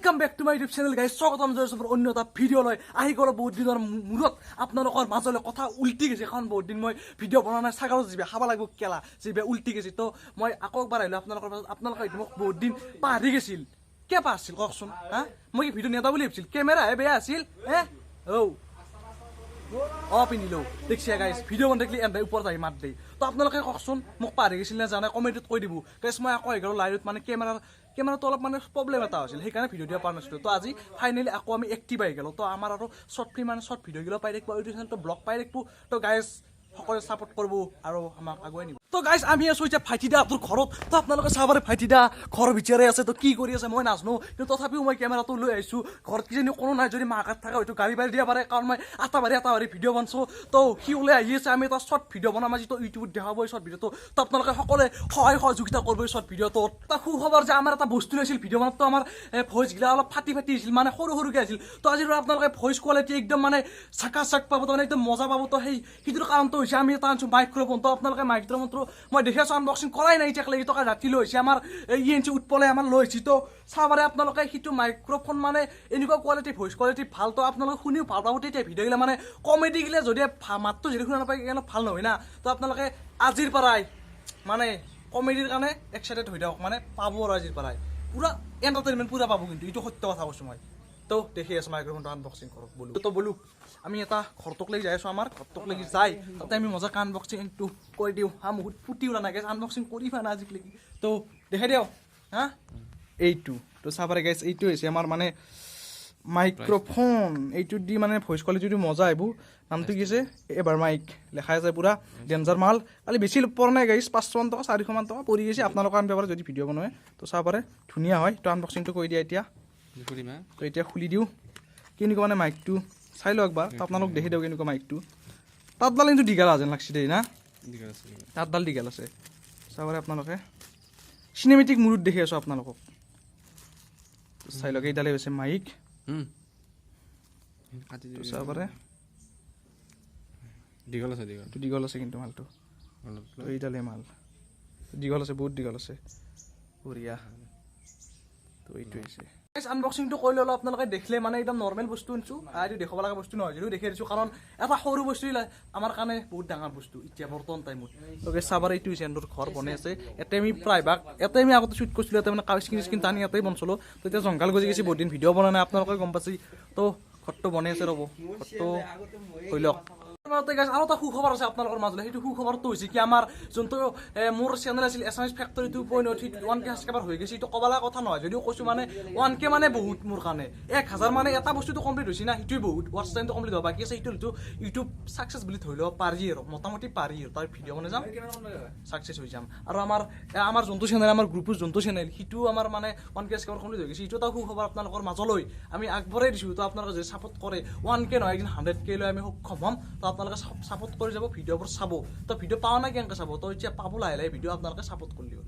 Welcome back to my YouTube channel, guys. স্বাগতম জনাইছোঁ অন্য এটা ভিডিঅ' লৈ আহি গ'লো। বহুত দিনৰ মূৰত আপোনালোকৰ মাজলৈ কথা উল্টি গৈছে, কাৰণ বহুত দিন মই ভিডিঅ' বনোৱা নাই। ছাগলত যিবে খাব লাগিব কেলা যিবে উল্টি গৈছে। তো মই আকৌ একবাৰ আহিলোঁ আপোনালোকৰ মাজত। আপোনালোকে হয়তো মোক বহুত দিন পাহৰি গৈছিল। কিয় পাহৰিছিল কওকচোন? হা, মই কি ভিডিঅ' নেদা বুলি ভাবিছিল? কেমেৰাহে বেয়া আছিল। হে অ' পিন্ধিলো দেখছি গাইছ, ভিডিঅ' বনাই থাকিলে এনে ওপৰত আহি মাত দিয়ে। তো আপোনালোকে কওকচোন, মোক পাহৰি গৈছিল নে জানে, কমেণ্টত কৈ দিব। গাইছ, মই আকৌ আহি গ'লো লাইভত। মানে কেমেৰাটো অলপ মানে প্ৰব্লেম এটা হৈছিল, সেইকাৰণে ভিডিঅ' দিব পৰা নাছিলোঁ। তো আজি ফাইনেলি আকৌ আমি এক্টিভ আহি গ'লো। তো আমাৰ আৰু শ্বৰ্ট ফিল্ম, মানে শ্বৰ্ট ভিডিঅ'গিলা পাই থাকিব, ইউটিউব চেনেলটো ব্লগ পাই থাকিব। তো গাইছ, সকলোৱে ছাপোৰ্ট কৰিব আৰু আমাক আগুৱাই নিব। তো গাইছ, আমি আছোঁ এতিয়া ভাইটিদা তোৰ ঘৰত। তো আপোনালোকে চাব পাৰে, ভাইটিদা ঘৰৰ ভিতৰে আছে। তো কি কৰি আছে মই নাজানো, কিন্তু তথাপিও মই কেমেৰাটো লৈ আহিছোঁ। ঘৰত কিজানি কোনো নাই, যদি মাকাত থাকে হয়তো গাড়ী বাৰী দিব পাৰে, কাৰণ মই আটা বাৰী এটা বাৰী ভিডিঅ' বনাইছোঁ। তো সি ওলাই আহি আছে। আমি এটা শ্বৰ্ট ভিডিঅ' বনাম আজি। তো ইউটিউবত দেখাব এই শ্বৰ্ট ভিডিঅ'টো। তো আপোনালোকে সকলোৱে সহায় সহযোগিতা কৰিব এই শ্বৰ্ট ভিডিঅ'টোত। এটা সুখবৰ যে আমাৰ এটা বস্তু লৈছিল ভিডিঅ' বনাত, আমাৰ ভইচগিলা অলপ ফাটি ফাটি আহিছিল, মানে সৰু সৰুকৈ আহিছিল। তো আজিৰ পৰা আপোনালোকে ভইচ কোৱালিটি একদম মানে চাকা চাক পাব, তো মানে একদম মজা পাব। তো সেইটোৰ কাৰণটো হৈছে আমি এটা আনিছোঁ মাইক্ৰফোন। তো আপোনালোকে মাইক্ৰফোনটো মই দেখি আছোঁ, আনবক্সিং কৰাই নাই এতিয়ালৈকে। টকা ৰাতি লৈ আহিছে আমাৰ ই এন চি উৎপলে আমাৰ লৈ আহিছে। তো চাব পাৰে আপোনালোকে, সেইটো মাইক্ৰফোন মানে এনেকুৱা কোৱালিটি, ভইচ কোৱালিটি ভাল। তো আপোনালোকে শুনিও ভাল পাব। তেতিয়া ভিডিঅ'গিলা মানে কমেডিগিলা যদি মাতটো যদি শুনা নাপায়, সেইকাৰণে ভাল নহয় না। তো আপোনালোকে আজিৰ পৰাই মানে কমেডিৰ কাৰণে এক্সাইটেড হৈ থাকক, মানে পাব আৰু আজিৰ পৰাই পূৰা এণ্টাৰটেইনমেণ্ট পূৰা পাব। কিন্তু এইটো সত্য কথা কৈছোঁ মই। তো দেখি আছোঁ, মাইক্ৰফোনটো আনবক্সিং কৰক বোলো। তো বোলো আমি এটা ঘৰটোক লাগি যাই আছোঁ। আমাৰ ঘৰটোক লাগি যাই তাতে আমি মজাকে আনবক্সিংটো কৰি দিওঁ। হা, মুখত ফুটি ওলা নাই, আনবক্সিং কৰি পোৱা নাই আজিলৈকে। তো দেখাই দিওঁ। হা, এইটো তো চাব পাৰে গাইছ, এইটো হৈছে আমাৰ মানে মাইক্ৰফোন। এইটো দি মানে ভইচ কোৱালিটিটো মজা আহিব। নামটো কি আছে? এবাৰ মাইক লেখাই আছে, পূৰা ডেঞ্জাৰ মাল। কালি বেছি পৰা নাই গাইছ, 500মান টকা, 400মান টকা পৰি গৈছে। আপোনালোকে আনিব পাৰে যদি ভিডিঅ' বনায়। তো চাব পাৰে, ধুনীয়া হয়। তো আনবক্সিংটো কৰি দিয়া এতিয়া। কৰিম হা। তো এতিয়া খুলি দিওঁ। কেনেকুৱা মানে মাইকটো চাই লওঁ একবাৰ। তো আপোনালোক দেখি দিওঁ কেনেকুৱা মাইকটো। তাঁতডাল কিন্তু দীঘল যেন লাগছে দেই না? দীঘল আছে, দীঘল। তাঁতডাল দীঘল আছে। চাব পাৰে আপোনালোকে, চিনেমেটিক মুডত দেখি আছোঁ আপোনালোকক। চাই লওক, এইডালেই হৈছে মাইক। কাটি তো দিবি। চাব পাৰে। দীঘল আছে, দীঘল। এইটো দীঘল আছে কিন্তু মালটো। অলপ। তো এইডালে মাল দীঘল আছে, বহুত দীঘল আছে, বঢ়িয়া। তো এইটো হৈছে। আনবক্সিংটো কৰি ল'লো, আপোনালোকে দেখিলে। মানে একদম নৰ্মেল বস্তু আনিছোঁ, এইটো দেখুৱাব লগা বস্তু নহয় যদিও দেখাই দিছোঁ, কাৰণ এটা সৰু বস্তু আমাৰ কাৰণে বহুত ডাঙৰ বস্তু এতিয়া বৰ্তমান টাইমত। অ'কে, চাবাৰ এইটো হৈছে এণ্ডৰ ঘৰ বনাই আছে। ইয়াতে আমি প্ৰায়ভাগ ইয়াতে আমি আগতে শ্বুট কৰিছিলোঁ। ইয়াতে মানে কাগজ স্ক্ৰীন স্ক্ৰীন টানি ইয়াতেই বনছিলোঁ। তো এতিয়া জংঘল গজি গৈছে, বহুত দিন ভিডিঅ' বনোৱা নাই, আপোনালোকে গম পাইছে। তো ঘৰটো বনাই আছে, ৰ'ব, ঘৰটো হৈ লওক। মাজতে guys, আৰু এটা সুখবৰ আছে আপোনালোকৰ মাজলৈ। সেইটো সুখবৰটো হৈছে কি, আমাৰ যোনটো মোৰ চেনেল আছিল এছামিছ ফেক্টৰী 2.0, সেইটো 1K subscriber হৈ গৈছে। এইটো ক'ব লগা কথা নহয় যদিও কৈছোঁ, মানে 1K মানে বহুত মোৰ কাৰণে। 1000 মানে এটা বস্তুটো কমপ্লিট হৈছে না, সেইটোৱে বহুত। ৱাটচ টাইমটো কমপ্লিট হ'ব বাকী আছে, সেইটো ইউটিউব ছাকচেছ বুলি ধৰি ল'ব পাৰি আৰু মোটামুটি পাৰি আৰু তাৰ ভিডিঅ' বনাই যাম, ছাকচেছ হৈ যাম। আৰু আমাৰ যোনটো চেনেল, আমাৰ গ্ৰুপৰ যোনটো চেনেল, সেইটো আমাৰ মানে 1K subscriber complete হৈ গৈছে। এইটো এটা সুখবৰ আপোনালোকৰ মাজলৈ আমি আগবঢ়াই দিছোঁ। তো আপোনালোকে যদি ছাপোৰ্ট কৰে, 1K নহয়, একদিন 100K লৈ আমি সক্ষম হ'ম। তো আপোনালোকে ছাপোৰ্ট কৰি যাব, ভিডিঅ'বোৰ চাব। তো ভিডিঅ' পোৱা নাই, কেনেকৈ চাব? তো এতিয়া পাব লাহে লাহে ভিডিঅ', আপোনালোকে ছাপোৰ্ট কৰি দিব।